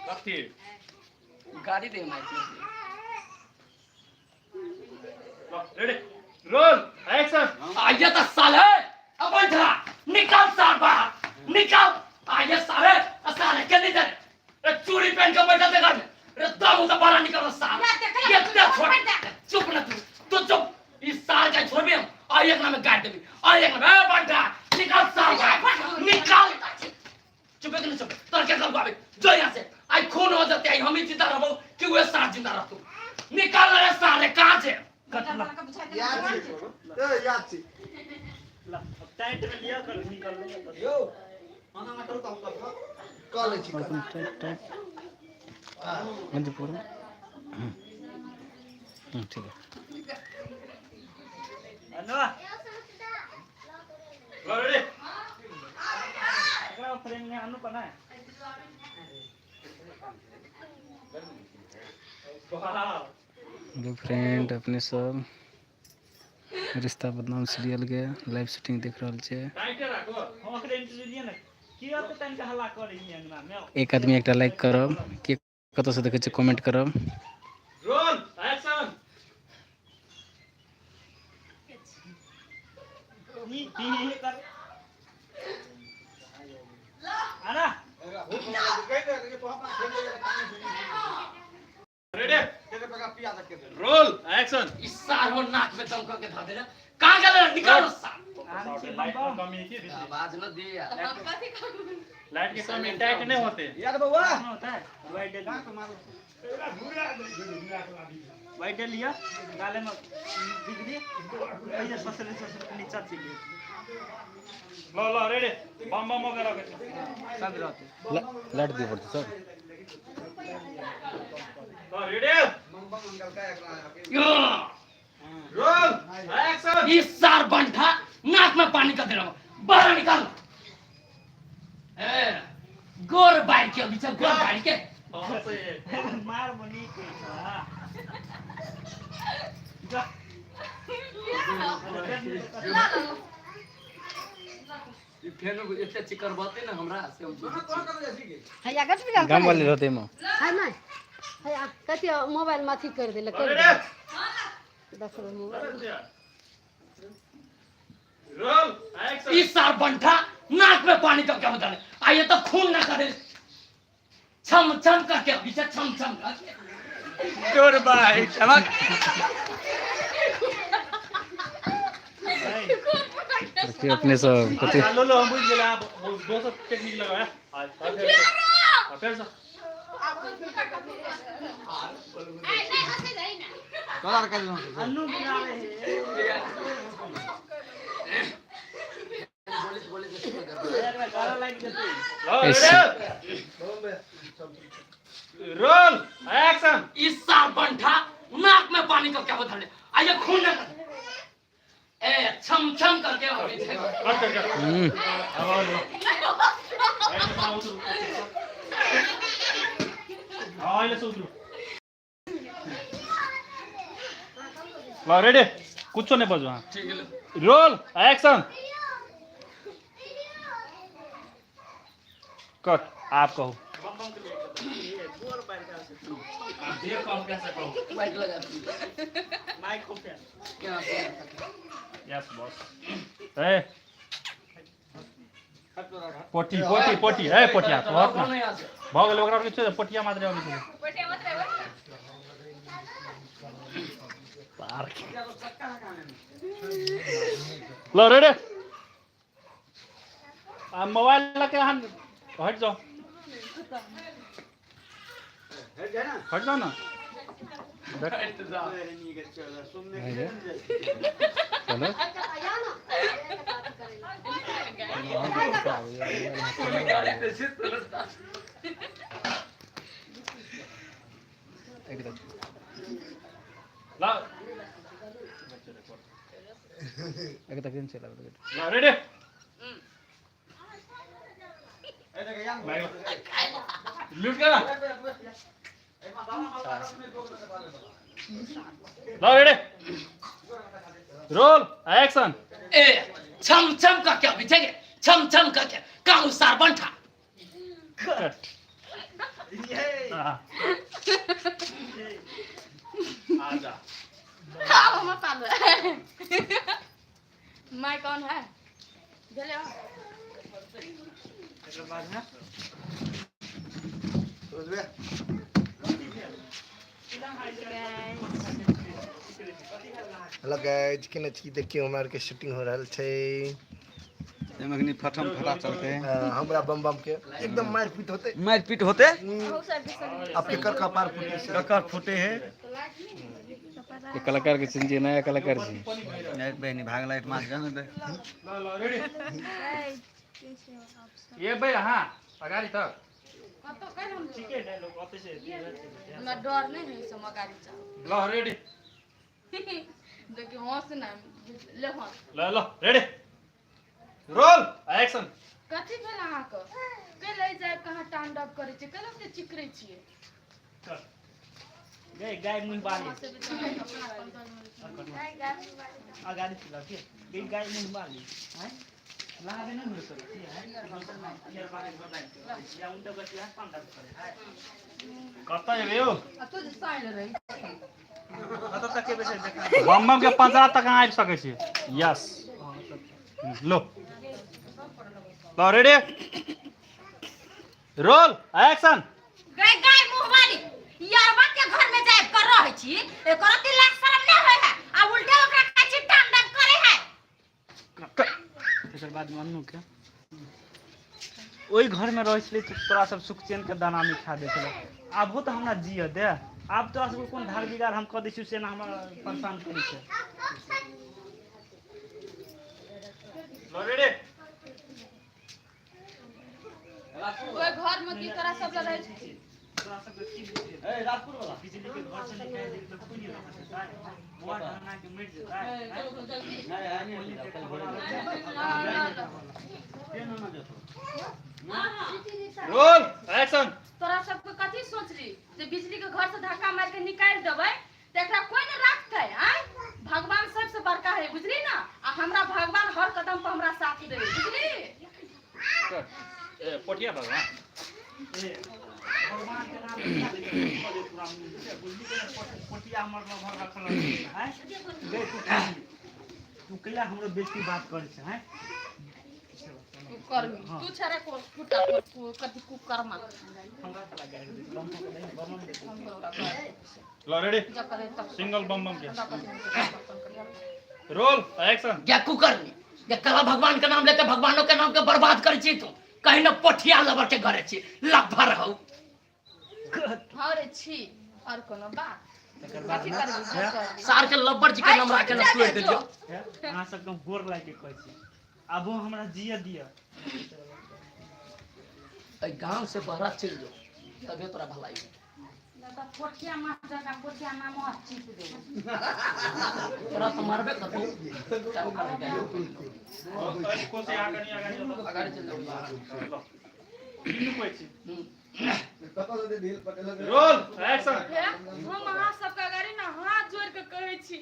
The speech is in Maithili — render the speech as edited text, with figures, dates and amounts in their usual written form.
कथी गाड़ी दे माइक रेडी रोल एक्शन। आइए तो साले, अब बैठा, निकाल सार बाहर निकाल। आइए साले, साले के नहीं रे चूड़ी पहन के बैठा देखा रे, दम उतर बाहर निकल सार। ये ते छोड़, चुप ना तू, तू चुप। इस सार का छोड़ भी हम आइए ना, मैं गाड़ देबी आइए ना। ए बंटा निकाल सार बाहर निकाल। चुप है कि नहीं चुप? तोर क्या करबो अभी? जो यहाँ से आई खून हो जाते, आई हम ही जिंदा रहबो कि वे सार जिंदा रहतू। निकाल रे सारे, कहाँ से याद छी, ए याद छी। टाइट में लिया कर निकल। यौ खाना ना करू त हम कऽ लै छी। टाइट टाइट पूरा ठीक है। अनुआ रेडी। एकरा फ्रेम में अनु बना है। हेलो फ्रेंड, अपने सब रिश्ता बदनाम सीरियल के लाइव शूटिंग देख रहल छे। टाइट राखो। हम ओकरे इंटरव्यू लिया ना, किया तो तनका हल्ला करे अंगना में। एक आदमी एकटा लाइक करब, के कतऽ से देखै छै कमेंट करब। Roll action. ही ही ही कर आना। Ready, roll action. इस सार हो नाक में दम करके धा देना। कहाँ गेल रे? निकालो सार। लाइट के कमी है कि आवाज न दे यार। लाइट के कमी, टाइट नहीं होते। यार बउआ होता है वाइट डल, वाइट डल लिया, गाले में बिजली ऐसे ससरे ससरे के नीचा चली। लो लो रेडी, बम बम वगैरह के सब रहते। लाइट दिए पड़ते सर। लो रेडी, रोल एक्शन। इस सार बंठा नाक में पानी का दे रहा हूँ, बाहर निकाल। ए गोर बाइक के पीछे, गोर बाइक के। मार बनी के जा। ई फेनो एते चिकर बते ना हमरा से हम। हैया कट भी। गाम वाले रहते में। है नहीं, हैया कथी मोबाइल में अथी कर देले, कर रेडी देखबै मोबाइल। Roll action. इस सार बंठा नाक में पानी का क्या बता आइए तो खून ना करे, छम छम करके पीछे, छम छम करके तोर भाई चमक देखिए अपने सब कथी। लो लो, हम बुझ गेल। आप दोसर टेक्निक लगाया। आ फिर से। अन्नू बुलावे है। बोले बोले एकरा गाला लाग जेतै। लो रेडी, रोल एक्शन। इस सार बंठा नाक में पानी का क्या बता आइए, खून ना करे, ए छम छम करके और पीछे। कट कर कर। अब लो, हां, अहिले से उतरू। ल रेडी, कुछो नहीं बजो। हाँ। ठीक है। रोल एक्शन, कट। आप कहो। गोर बाहर का देखो हम कैसे कहो। माइक लगा। माइक को पे। क्या? Yes boss. ए पोटी पोटी पोटी, ए पोटिया तो हट ना। नहीं आसे। भऽ गेलै, ओकरा किछु पोटिया मात्र अबै छै। पार्क। ल रेडी, आ मोबाइल लके अहाँ हट जाओ, हट जाओ ना। चलो। एकदम। ल। एकदम चला। ल रेडी, म्यूट कर। ल रेडी, रोल एक्शन। ए छम छम करके अभी ठीक है, छम छम करके कहूँ सार बंठा। कट। हाँ। आजा। आब हमर पाल माय कौन है भेलै हँ। एकर बाद में रोजबे हेलो गाइस, केना छी? देखियौ हमरा आरके शूटिंग हो रहल छै। एहिमे कनी फटम फटा चलते। हमरा बम बम के एकदम मारपीट होते। मारपीट होते। आपके कर कपार फूटे से। ककर फूटे है। ये कलाकार के चिन्ह, नया कलाकार छी। नहीं बहनी भाग लाइट मार के दे। ल ल रेडी। ये भाई हाँ अगाडि तक। कतौ काल्हि हम ठीके डायलॉग ओतै से। हमरा डर नहि है सब गाड़ी चल। ल रेडी। देखियौ हँस ना ले हँस। ल ल रेडी रोल एक्शन। कथी भेल अहाँके? के लै जाय कहाँ तांडव करै छियै? कैला ओते चिकरै छियै? गई गाय मुँह बाली। हँसे बेचारा अपना कंट्रोल में। अगाडि चला के गई गाय मुँह बाली हैं लागे नहीं हो सके हैं यार बारे बताइ या उल्टा बसिया पांडा करे हैं। कतऽ जेबै यौ? आ तू जे साइल रही। कतऽ तक के बेसे देखा। बम बम के पंजरा तक अहाँ आबि सकै छी। यस लो ल रेडी रोल एक्शन। गाय गाय मुँह वाली, यारवा के घर में जाय कर रहै छी, एकर अति लाज शरम नहि होय है आ उल्टे ओकरा कहै छी तांडव करे है। एकर बाद में अन्नू के ओहि घर में रहै छलै तऽ तोरा सब सुख चैन के दाना नहि खा दै छलै। आबो तऽ हमरा जियऽ दे। आब तोरा सबके कोन धार बिगाड़ हम कऽ दै छियौ से ना हमरा परेशान करै छै। ल रेडी। ओहि घर में की तोरा सब लग रहै छै? तोरा सबके की बुझेतै? बिजली के घर से निकालि देलकै तऽ कोइ नहि रहऽ देतै? बौआ ढंगा के मरि जेतै। Roll action. तोरा सबके कथी सोचली जे बिजली के घर से धक्का मारि के निकालि देबै तऽ एकरा कोइ नहि राखतै? आँय, भगवान सबसे बड़का है बुझली ना, आ हमरा भगवान हर कदम पर हमरा साथ दे बुझली। ए पोठिया भगवान। ए, भगवान के नाम किया लै छै? पूरा मुँह से बुझली के पोटिया हमर लभर रखल है गई। तू तू कैला हमरो बेइज्जती बात करै छै हैं? कुकर्मी तू छरे को कुटा कथी कुकर्मा। हमरा तऽ लगा दे बम के नहीं बम दे। ल रेडी। जब करे तब सिंगल बम बम के रोल एक्शन। या कुकर्मी, या कला भगवान के नाम लेके भगवानों के नाम के बर्बाद करै छी तू। कहीं न पोठिया लबर के घरे छी लफर हौ। हाँ रे छी और कोनो बात तकर बाद कथी ने करबी जो करबी। सार के लब्बर जी के नाम राखे न तोड़ि देलियौ। अहाँ सबके हम गोर लागि के कहै छी आबो हमरा जियऽ दिअ। एहि गांव से बहरा चलि जो तबे तोरा भलाई होतौ। पोठिया माछ जकाँ पोठिया नाम चीप देबै। तोरा तऽ मारबे करबौ। कोसी अहाँ कनि अगाडि जाउ। अगाडि चलि जाउ। ल तीनू कहै छी। कतऽ से ढील पटेल। Roll action. हे, हम अहाँ सबके अगाड़ी ना हाथ जोड़ के कहै छी